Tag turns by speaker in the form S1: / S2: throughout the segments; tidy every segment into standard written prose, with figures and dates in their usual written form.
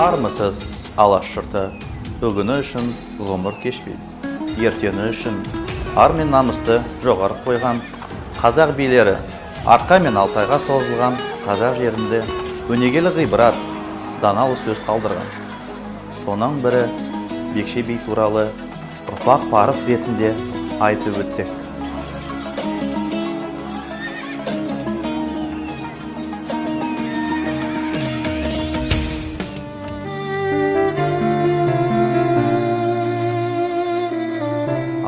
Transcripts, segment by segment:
S1: Армысыз, Алаш жұрты! Бүгіні үшін ғұмыр кешпей, ертеңі үшін ар мен намысты жоғары қойған қазақ билері Арқа мен Алтайға созылған қазақ жерінде өнегелі ғибрат, даналы сөз қалдырған. Соның бірі Бекше би туралы ұрпақ парыз ретінде айтып өтсек.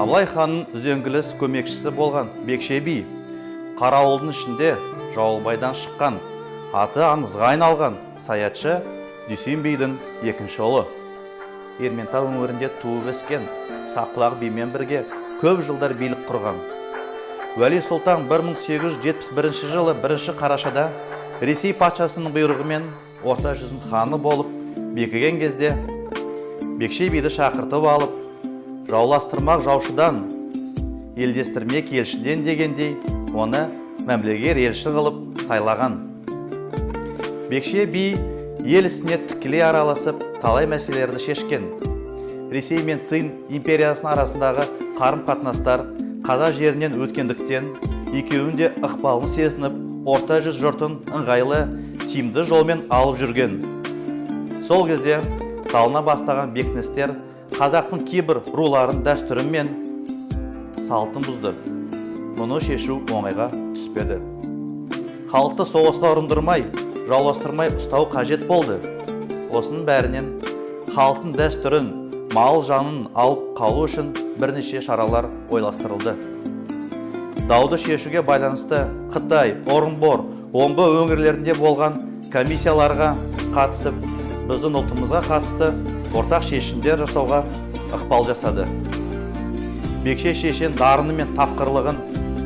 S1: Абылай ханның үзеңгіліс көмекшісі болған Бекше би Қарауылдың ішінде Жауылбайдан шыққан, аты аңызға айналған саятшы Дүйсен бидің екінші ұлы. Ерментау өңірінде туып өскен Саққұлақ бимен бірге көп жылдар билік құрған. Уәли сұлтан 1871 жылы 1 қарашада Ресей патшасының бұйрығымен Орта жүздің ханы болып бекіген кезде Бекше биді шақыртып алып, жауластырмақ жаушыдан, елдестірмек елшіден дегендей, оны мәмілегер елші қылып сайлаған. Бекше би ел ісіне тікелей араласып, талай мәселелерді шешкен. Ресей мен Цин империясының арасындағы қарым-қатынастар қазақ жерінен өткендіктен, екеуінің де ықпалын сезініп, Орта жүз жұртын ыңғайлы, тиімді жолмен алып жүрген. Сол кезде салына бастаған бекіністер қазақтың кейбір руларын дәстүрі мен салтын бұзды. Мұны шешу оңайға түспеді. Халықты соғысқа ұрындырмай, жауластырмай ұстау қажет болды. Осының бәрінен халықтың дәстүрін, мал жанын алып қалу үшін бірнеше шаралар ойластырылды. Дауды шешуге байланысты Қытай, Орынбор, Омбы өңірлерінде болған комиссияларға қатысып, біздің ұлтымызға қатысты ортақ шешімдер жасауға ықпал жасады. Бекше шешен дарыны мен тапқырлығын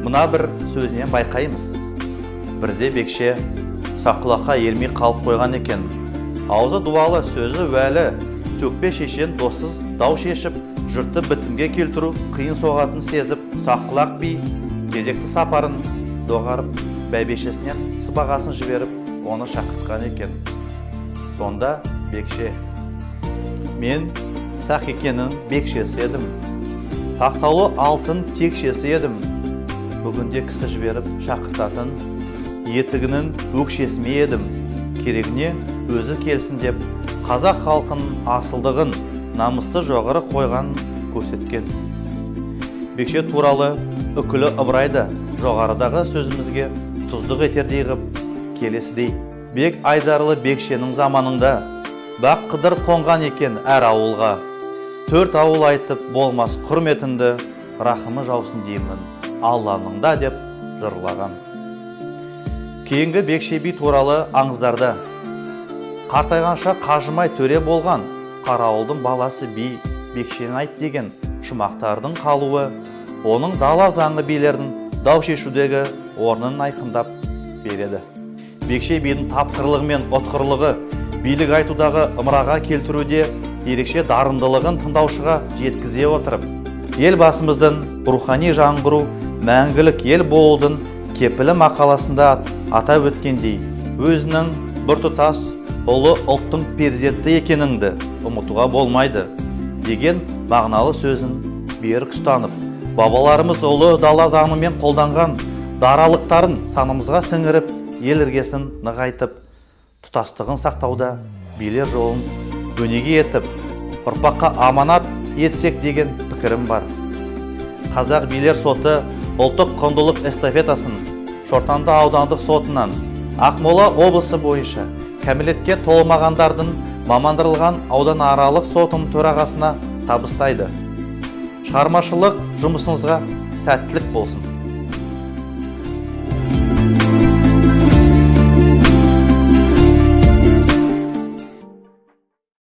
S1: мына бір сөзінен байқаймыз. Бірде Бекше Саққұлаққа ермей қалып қойған екен. Аузы дуалы, сөзі уәлі, төкпе шешен доссыз дау шешіп, жұртты бітімге келтіру қиын соғатынын сезіп, Саққұлақ би кезекті сапарын доғарып, бәйбішесінен сыбағасын жіберіп, оны шақыртқан екен. Сонда Бекше: «Мен Сақекенің бекшесі едім, сақтаулы алтын текшесі едім. Бүгінде кісі жіберіп шақыртатын етігінің өкшесі ме едім? Керегіне өзі келсін», – деп қазақ халқының асылдығын, намысты жоғары қойғанын көрсеткен. Бекше туралы Үкілі Ыбырайды жоғарыдағы сөзімізге тұздық етердей ғып келесідей: «Бек айдарлы Бекшенің заманында бақ қыдыр қонған екен әр ауылға. Төрт ауыл айтып болмас құрметіңді, рахымы жаусын деймін Алланың да», – деп жырлаған. Кейінгі Бекше би туралы аңыздарда «Қартайғанша қажымай төре болған Қарауылдың баласы би Бекшені айт» деген шумақтардың қалуы оның дала заңы билердің дау шешудегі орнын айқындап береді. Бекше бидің тапқырлығы мен ұтқырлығы, билік айтудағы, ымыраға келтіруде ерекше дарындылығын тыңдаушыға жеткізе отырып, Елбасымыздың «Рухани жаңғыру – мәңгілік ел болудың кепілі» мақаласында атап өткендей, өзінің біртұтас ұлы ұлттың перзенті екеніңді ұмытуға болмайды деген мағыналы сөзін берік ұстанып, бабаларымыз ұлы дала заңымен қолданған даралықтарын санамызға сіңіріп, ел іргесін нығайтып, тұтастығын сақтауда билер жолын өнеге етіп, ұрпаққа аманат етсек деген пікірім бар. Қазақ билер соты ұлттық құндылық эстафетасын Шортанды аудандық сотынан Ақмола облысы бойынша кәмелетке толмағандардың мамандырылған ауданаралық сотының төрағасына табыстайды. Шығармашылық жұмысыңызға сәттілік болсын!